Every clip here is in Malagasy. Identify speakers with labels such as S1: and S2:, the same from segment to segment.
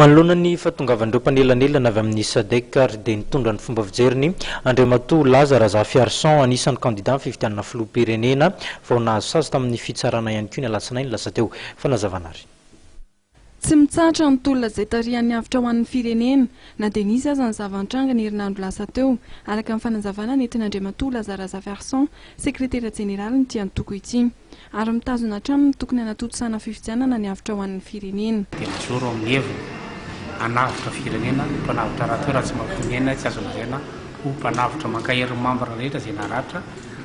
S1: Manoloana ny fahatongavan'ireo mpanelanelana avy amin'ny Sadec ary dia nitondra ny fomba fijeriny Andriamatoa Laza Razafiarison, anisan'ny kandida amin'ny fifidianana filoham-pirenena vao nahazo sazy tamin'ny fitsarana ihany koa ny alatsinainy lasa teo. Fanazavana ary.
S2: Tsy mitsahatra ny tolona izay tarihan'ny avotra ho an'ny firenena na dia nisy aza ny zava-nitranga ny herinandro lasa teo, araka ny fanazavana nentin'Andriamatoa Laza Razafiarison, sekretera jeneralin'ity antoko ity. Ary mitazona hatrany ny tokony hanatontosana fifidianana ny avotra ho an'ny firenena.
S3: Dia mijoro amin'ny heviny hanavotra firenena, mpanavotra rahateo raha tsy mampitony aina tsy azo lazaina ho mpanavotra. Mankahery ny mambra rehetra izay naratra,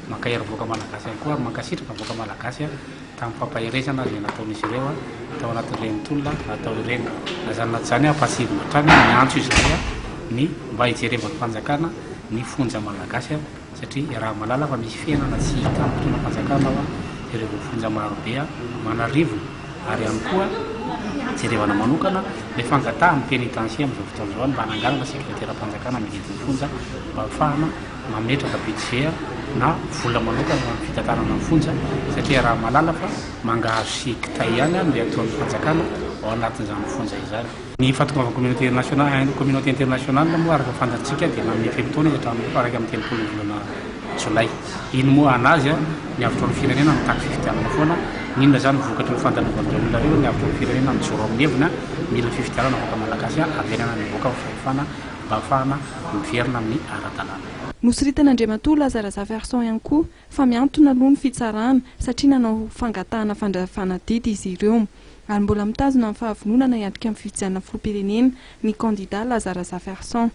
S3: mankahery ny vahoaka malagasy ihany koa ary mankasitraka ny vahoaka malagasy tamin'ny fampaherezana izay nataon'izy ireo tao anatin'ireny tolona natao ireny. Na izany na tsy izany, ampahatsiahivina hatrany, miantso izahay ny mba hijerevan'ny fanjakana ny fonja malagasy. Satria iaraha-mahalala fa misy fiainana tsy hita amin'ny mpitondra fanjakana ao ireo voafonja marobe aman'arivony ary ihany koa jerevana manokana ilay fangatahan'ny pénitencier amin'izao fotoana izao mba hananganana sekreteram-panjakana mididy ny fonja mba hahafahana mametraka budget na vola manokana ho an'ny fitantanana ny fonja satria iaraha-mahalala fa mangahazo sy kitay ihany no iatoan'ny fanjakana ao anatin'izany fonja izany. Ny fahatongavan'ny communauté nationale, communauté internationale moa araka ny fantatsika dia nanome fe-potoana izy hatramin'ny 31 ny volana jolay. Iny moa anazy ny avotra ny firenena mitaky fifidianana foana. N'inona izany vokatry ny fandalovan'ireo olona ireo, ny avotra ny firenena mijoro amin'ny heviny, mila fifidianana vahoaka malagasy haverenana ny vahoaka amin'ny fahefana mba hahafahana miverina amin'ny ara-dalàna.
S2: Nosoritan'Andriamatoa Laza Razafiarison ihany koa fa mihantona aloha ny fitsarana satria nanao fangatahana fandravana didy izy ireo. Ary mbola mitazona ny fahavononana hiatrika ny fifidianana filoham-pirenena ny kandida Laza Razafiarison.